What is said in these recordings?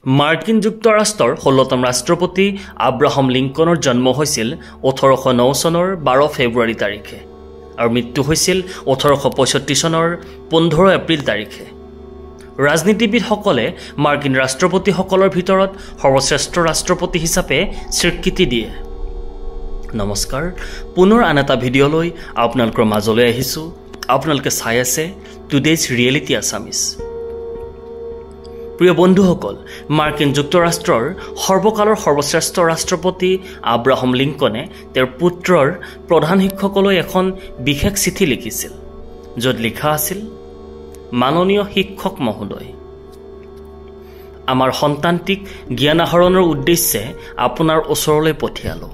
মাৰ্কিন যুক্তৰাষ্ট্ৰৰ ১৬তম ৰাষ্ট্ৰপতি আব্ৰাহম লিংকনৰ জন্ম হৈছিল ১৮০৯ চনৰ ১২ ফেব্ৰুৱাৰী তাৰিখে আৰু মৃত্যু হৈছিল ১৮৬৫ চনৰ ১৫ এপ্ৰিল তাৰিখে। ৰাজনীতিবিদসকলে মাৰ্কিন ৰাষ্ট্ৰপতিসকলৰ ভিতৰত সৰ্বশ্ৰেষ্ঠ ৰাষ্ট্ৰপতি হিচাপে স্বীকৃতি দিয়ে। নমস্কাৰ, পুনৰ আন এটা ভিডিঅ'লৈ আপোনালোকৰ মাজলৈ আহিছোঁ। আপোনালোকে চাই আছে টুডেজ ৰিয়েলিটি আছামিজ। প্ৰিয় বন্ধুসকল, মাৰ্কিন যুক্তৰাষ্ট্ৰৰ সৰ্বকালৰ সৰ্বশ্ৰেষ্ঠ ৰাষ্ট্ৰপতি আব্ৰাহম লিংকনে তেওঁৰ পুত্ৰৰ প্ৰধান শিক্ষকলৈ এখন বিশেষ চিঠি লিখিছিল, য'ত লিখা আছিল, মাননীয় শিক্ষক মহোদয়, আমাৰ সন্তানটিক জ্ঞান আহৰণৰ উদ্দেশ্যে আপোনাৰ ওচৰলৈ পঠিয়ালোঁ।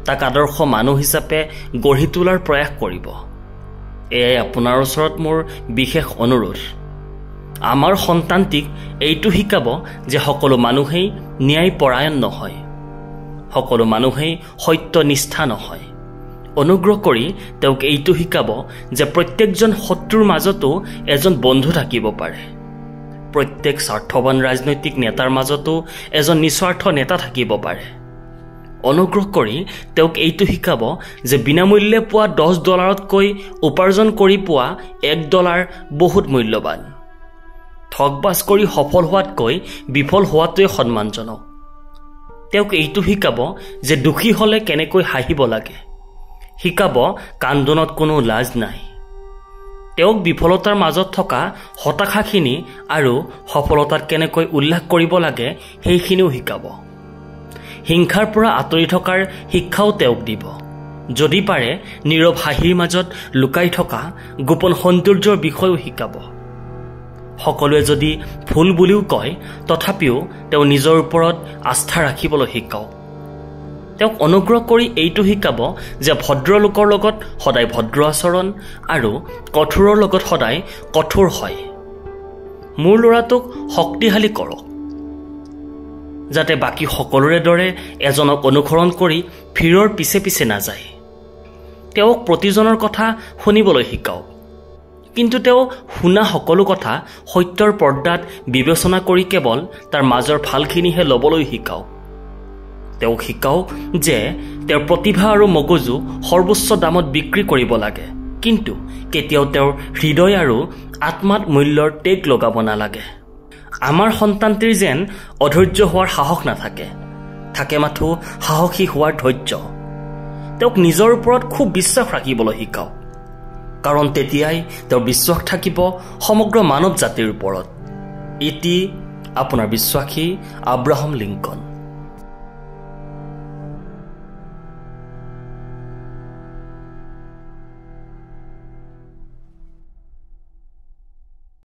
তাক আদৰ্শ মানুহ হিচাপে গঢ়ি তোলাৰ প্ৰয়াস কৰিব। এয়াই আপোনাৰ ওচৰত মোৰ বিশেষ অনুৰোধ। আমাৰ সন্তানটিক এইটো শিকাব যে সকলো মানুহেই ন্যায়পৰায়ণ নহয়, সকলো মানুহেই সত্যনিষ্ঠা নহয়। অনুগ্ৰহ কৰি তেওঁক এইটো শিকাব যে প্ৰত্যেকজন শত্ৰুৰ মাজতো এজন বন্ধু থাকিব পাৰে, প্ৰত্যেক স্বাৰ্থৱান ৰাজনৈতিক নেতাৰ মাজতো এজন নিস্বাৰ্থ নেতা থাকিব পাৰে। অনুগ্ৰহ কৰি তেওঁক এইটো শিকাব যে বিনামূল্যে পোৱা $10তকৈ উপাৰ্জন কৰি পোৱা $1 বহুত মূল্যৱান। ঠগবাজ কৰি সফল হোৱাতকৈ বিফল হোৱাটোৱে সন্মানজনক। তেওঁক এইটো শিকাব যে দুখী হ'লে কেনেকৈ হাঁহিব লাগে, শিকাব কান্দোনত কোনো লাজ নাই। তেওঁক বিফলতাৰ মাজত থকা হতাশাখিনি আৰু সফলতাত কেনেকৈ উল্লাস কৰিব লাগে সেইখিনিও শিকাব। হিংসাৰ পৰা আঁতৰি থকাৰ শিক্ষাও তেওঁক দিব। যদি পাৰে নীৰৱ হাঁহিৰ মাজত লুকাই থকা গোপন সৌন্দৰ্যৰ বিষয়েও শিকাব। সকলোৱে যদি ভুল বুলিও কয়, তথাপিও তেওঁ নিজৰ ওপৰত আস্থা ৰাখিবলৈ শিকাওক। তেওঁক অনুগ্ৰহ কৰি এইটো শিকাব যে ভদ্ৰলোকৰ লগত সদায় ভদ্ৰ আচৰণ আৰু কঠোৰৰ লগত সদায় কঠোৰ হয়। মোৰ ল'ৰাটোক শক্তিশালী কৰক, যাতে বাকী সকলোৰে দৰে এজনক অনুসৰণ কৰি ভিৰৰ পিছে পিছে নাযায়। তেওঁক প্ৰতিজনৰ কথা শুনিবলৈ শিকাওক, কিন্তু তেওঁ শুনা সকলো কথা সত্যৰ পৰ্দাত বিবেচনা কৰি কেৱল তাৰ মাজৰ ভালখিনিহে ল'বলৈ শিকাওক। তেওঁক শিকাওক যে তেওঁৰ প্ৰতিভা আৰু মগজু সৰ্বোচ্চ দামত বিক্ৰী কৰিব লাগে, কিন্তু কেতিয়াও তেওঁৰ হৃদয় আৰু আত্মাত মূল্যৰ টেগ লগাব নালাগে। আমাৰ সন্তানটিৰ যেন অধৈৰ্য হোৱাৰ সাহস নাথাকে, থাকে মাথো সাহসী হোৱাৰ ধৈৰ্য। তেওঁক নিজৰ ওপৰত খুব বিশ্বাস ৰাখিবলৈ শিকাওক, কাৰণ তেতিয়াই তেওঁৰ বিশ্বাস থাকিব সমগ্ৰ মানৱ জাতিৰ ওপৰত। ইতি আপোনাৰ বিশ্বাসী আব্ৰাহম লিংকন।